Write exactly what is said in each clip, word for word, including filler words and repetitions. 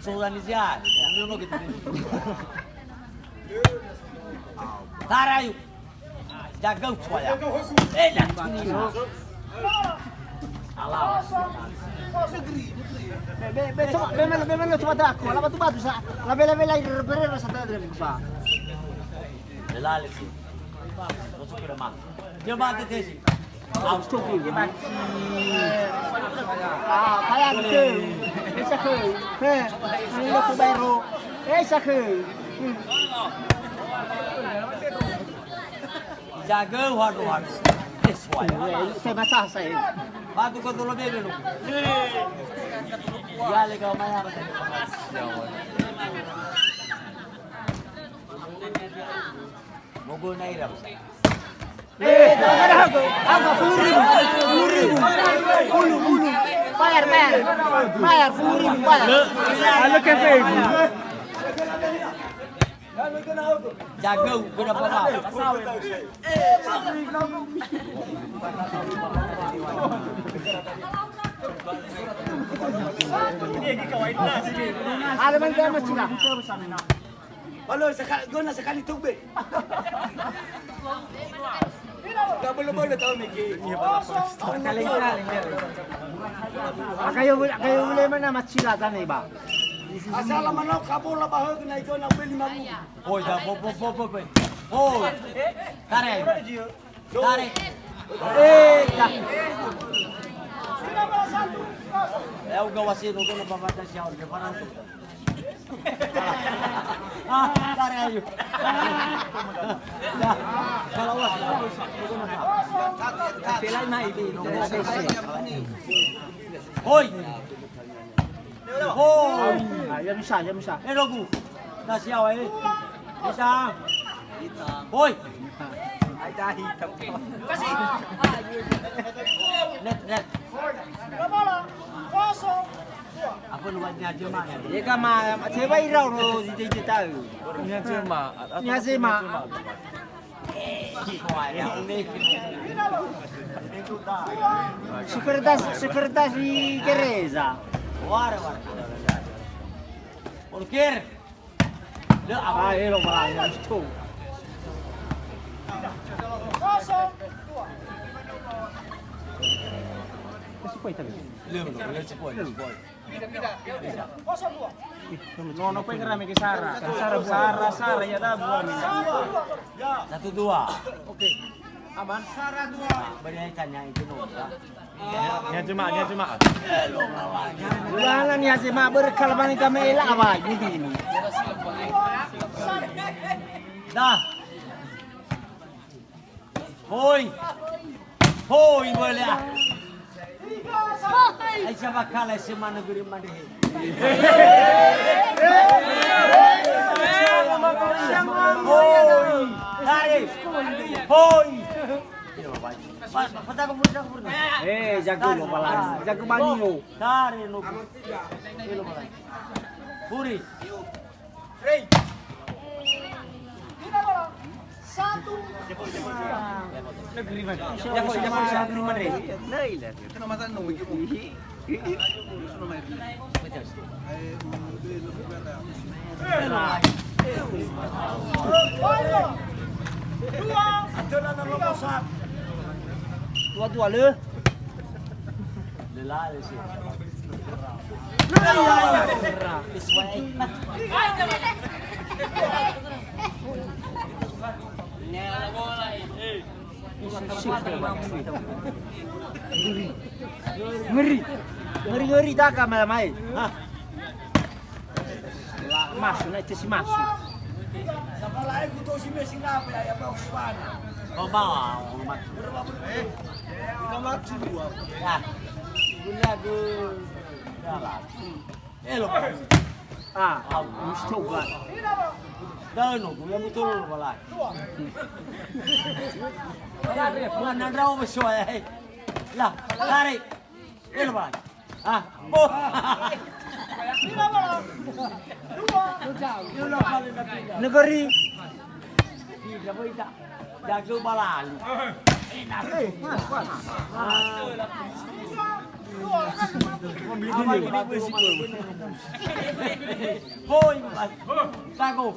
Organizar. Tara ayu. Jagau suaya. Eh, dah. Alah. Be, be, be, coba, be, be, be, be, coba dah aku. Ala batu-batu sa. Labe-labe lai, re, re, re, sa, re, re, sa. Delale sih. Masuk ke rumah. Dia mati sih. Ah, kaya gitu. Bisa ke. He, ini lo ku bayro. Bisa ke. Hmm. Jaga, waduh, waduh. Eh, suai. Eh, saya basah saya. Batu kau tolong dia dulu. Ya, lega maya. Mogol naira. Eh, ada harga. Harga sepuluh ribu. Sepuluh ribu. Bulu, bulu. Bayar, bayar. Bayar sepuluh ribu, bayar. Ada kafe. Jaga, udah apa? Ada main ganas juga. Halo, seka-, gona sekali tube. Gak boleh-boleh tahu mikir. Akayo, akayo boleh mana macila tane ba. Asal mana kabola bahag naik gona beli mabu. Oh, dah, bo, bo, bo, bo, bo. Oh, tarik. Tarik. Eh, dah. Ya, uga wasit, uga na babatasi awal ke parang tu. Ah, tarik ayo. Dah. Kalau wasit, uga na. Pelai mai di. Hoi. Hoi. Ah, ya bisa, ya bisa. Eh, Rogu. Nasi awal ini. Bisa. Hitam. Hoi. Ada hitam. Kasih. Net, net. Apa lu buatnya aja, Mak? Ya, kan, Mak. Saya bayar lo di, di, di tahu. Ini aja, Mak. Ini aja, Mak. Sekretaris, sekretaris di gereja. Parkir. Ah, elo, Pak. Masih poin tadi. Belum, belum, masih poin, masih poin. No, no, pegara me ke Sara. Sara, Sara, Sara, ya dah buah mina. Satu dua. Oke. Aman. Sara dua. Beri aja tanya itu no. Ya cuma, ya cuma. Wala ni aja ma berkal bani kami elak apa ini ini. Dah. Hoi. Hoi, boleh ah. Ai, siapa kalah S M A Negeri Madrid? Hoi. Tarik. Hoi. Eh, jago lo balang. Jago bani lo. Tarik lo. Puri. Satu. Negeri mana? Siapa, siapa, siapa negeri mana? Itu nama sana, nomor itu. Dua. Dua, dua, le. Ngeri. Ngeri, ngeri, daga malam ai. Hah? Masuk, naik tesi masuk. Sama lain ku tosi mesi ngapa ya, ya, bau kubana. Kau bawa, orang mati. Berapa puluh? Kita mati dua. Ya. Guna tu. Jalan. Eh, lo. Ah, mesti coba. Dah, no, guna betul, lo, balai. Mana dah, oh, besoal, eh. Lah, tarik. Eh, lo, balai. Ah, oh. Negeri. Jago balalu. Eh, mas, mas. Hoi, Mas. Sago.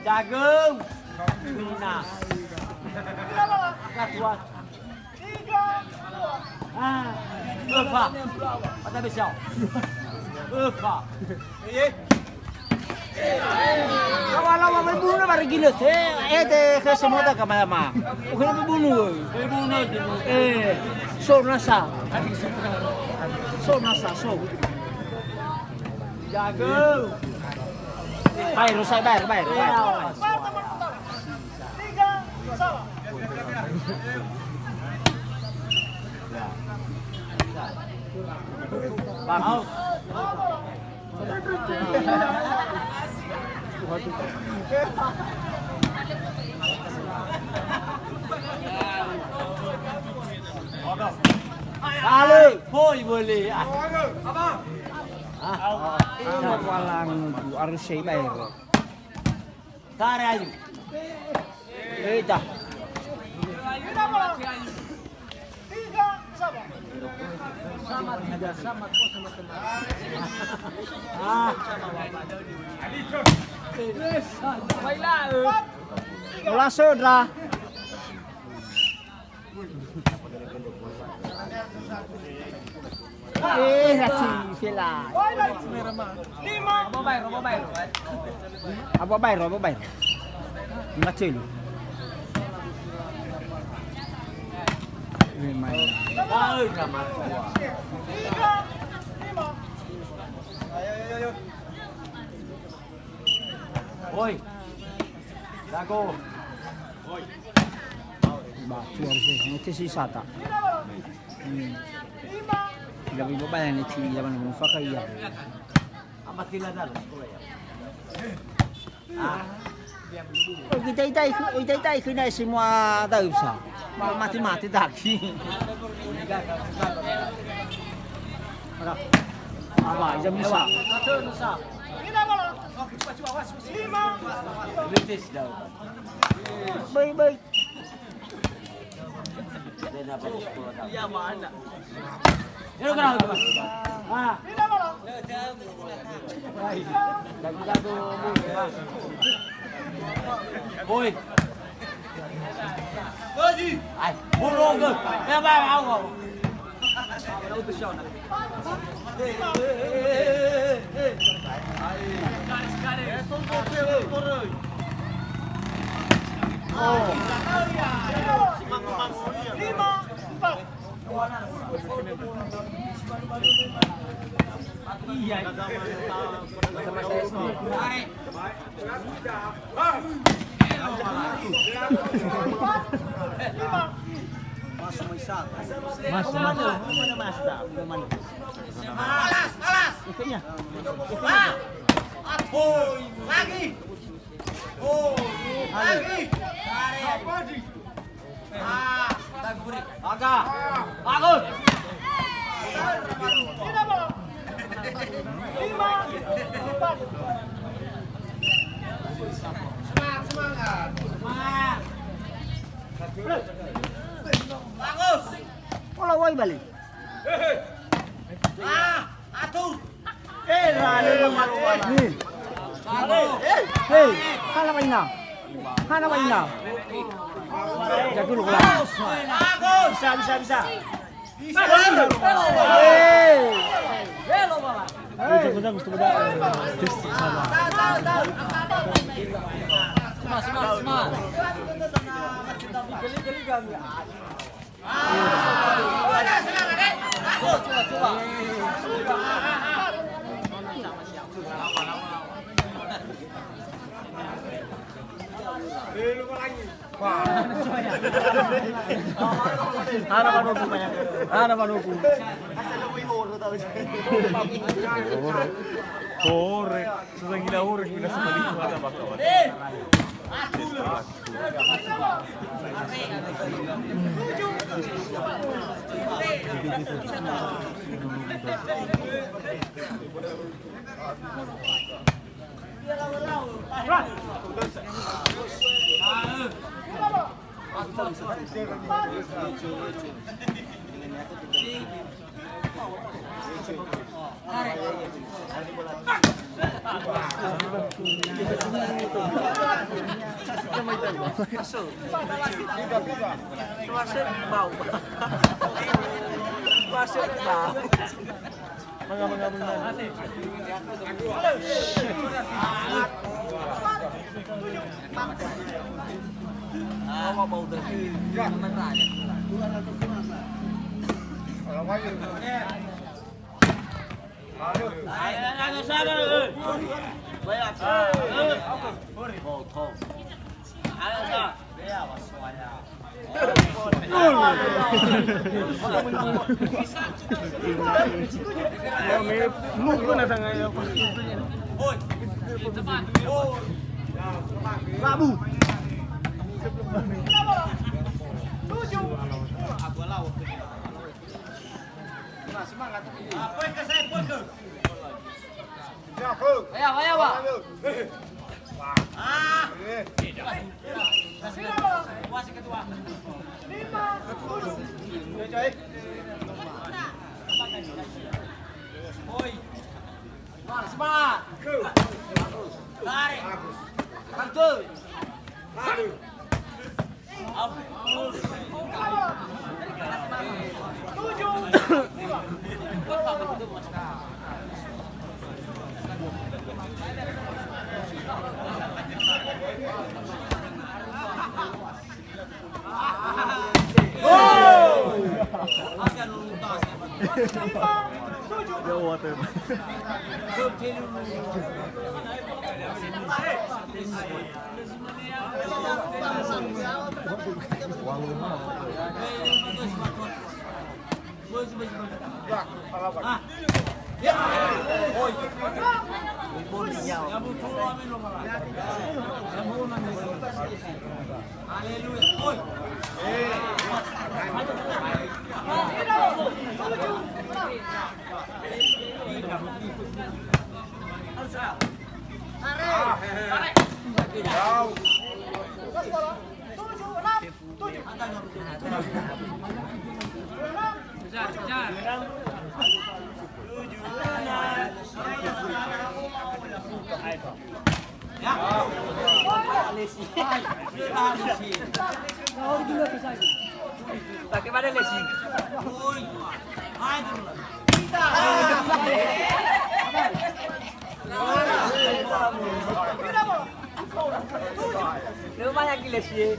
Jagö. Mina. Ketua. Ah, öfa. Mata besiau. Öfa. Lawa, lawa, mai buno ba regina te. Eh, te ke semua tak kamar ma. Oke, mai buno. Eh, so nasa. So nasa, so. Jagö. Bae, Rosa, bae, bae, bae. Bagus. Halo, hoi boleh. Ah. Ah, ah, ah, harus saya bayar. Tare ayu. Eita. Ah. Ola söndra. Eh, hati fela. Abo baero, abo baero. Abo baero, abo baero. Lima telu. Eh, main. Oi. Jago. Ba, keluar sih. Nanti sisa ta. Hmm. Lebih beban yang nanti zaman mufaka iya. Apa tidak ada sekolah ya? Ah. Oh, kita itai, kita itai kena semua tahu sa. Ma-, mati-mati tak sih. Ada. Apa, jam bisa. Kritis dah. Baik, baik. Hoi. Ai, burung ke. Ya, bang, au, au. Mas, mas. Alas, alas. Ikutnya. Ah, aduh, lagi. Oh, lagi. Ah, bagus. Semangat, semangat. Semangat. Bagus. Pola wai balik. Ah, atur. Eh, rale. Nih. Hei, hana ba ina. Hana ba ina. Jago lu, Bala. Bisa, bisa, bisa. Hei. Hei, jago, jago, coba dah. Sama, sama, sama. Hana manuku, Pak, ya. Hana manuku. Hore. Hore. Susah gila hore, gila sama di mana, Pak, kawan. Mangga, mangga, mangga. Rabu. Semangat. Apa yang saya pun tu? Waya, waya, wa. Ah. Wasi ketua. Oi. Semangat. Tarik. Bagus. Pakai pada lesi. Lumayan gila sih.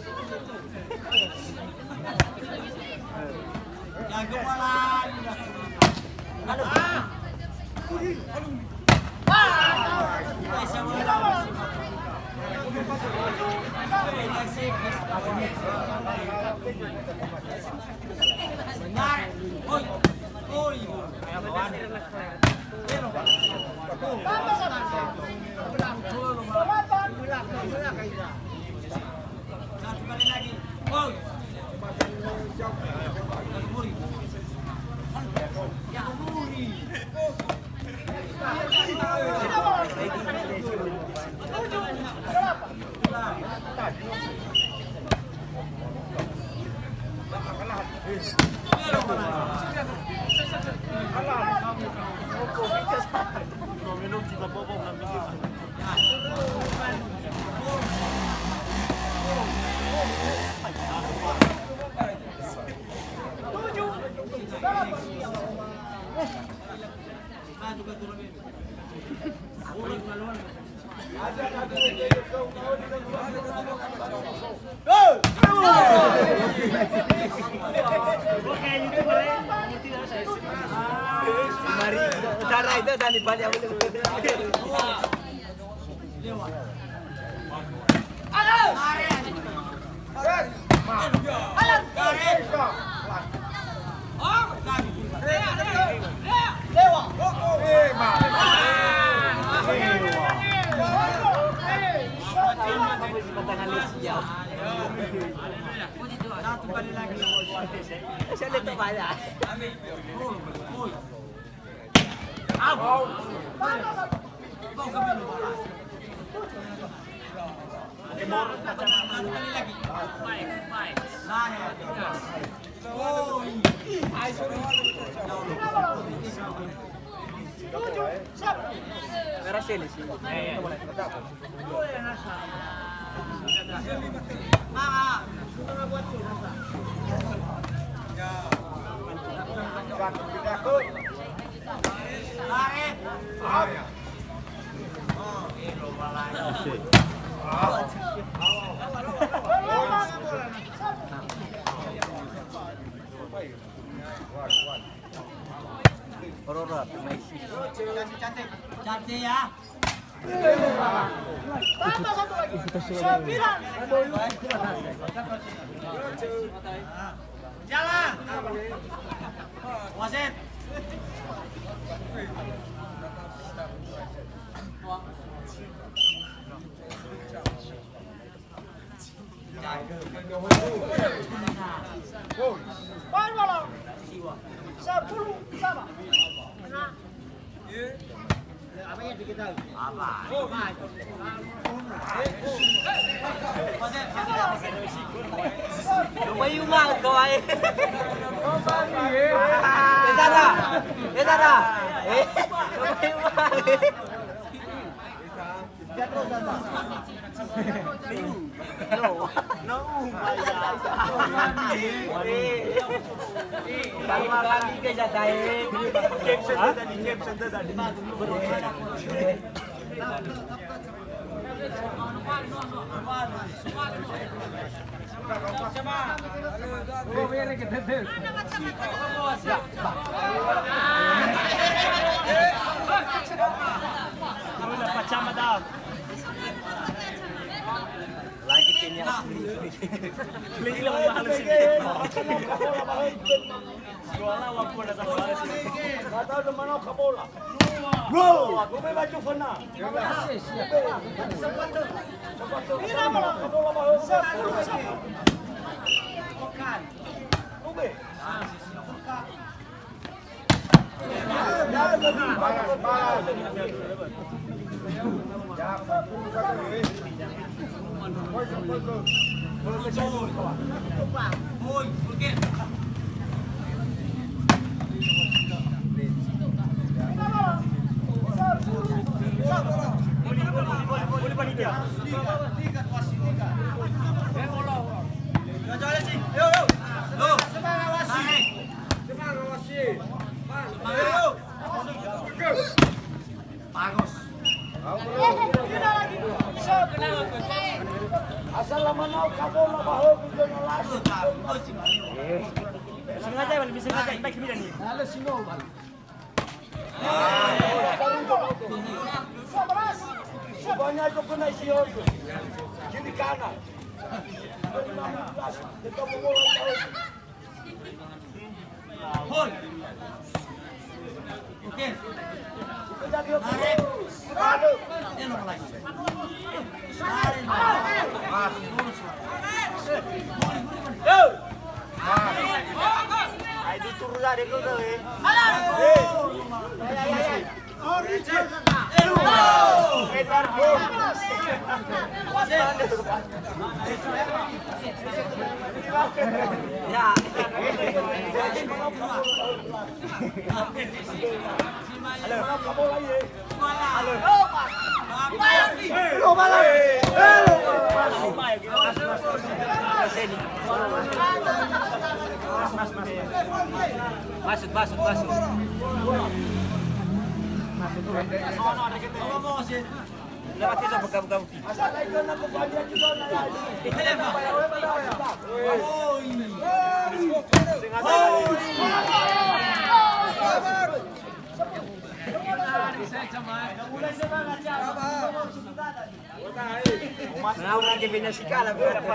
Mari, cara itu tadi balik. Saya letak banyak. Merah seli sih. Rora, pemain. Cantik, cantik. Cantik ya. Tambah satu lagi. Sembilan. Jalan. Wasit. Sepuluh sama. Lumayan mah kau ae. Eh, Zara. Eh, Zara. Eh, lumayan mah. Lagi timnya. Lagi lawan mahal sih. Nggak tahu di mana kabola. Bro, gue baju fana. Asal lama nau kabola bahwa bisa ngelas. Sengaja, Bang, bisa sengaja, baik, bila nih. Lalu singgung, Bang. Rupanya itu kena isi ojo. Kiri kanan. Hol. Oke. Tarik. Aduh. Elok lagi. Tarik. Mas. Mas. Ayo, turun lah, dia turun lah, eh. Masuk, masuk, masuk. Lewat itu buka-buka. Nah, orang dia punya sikala, berarti.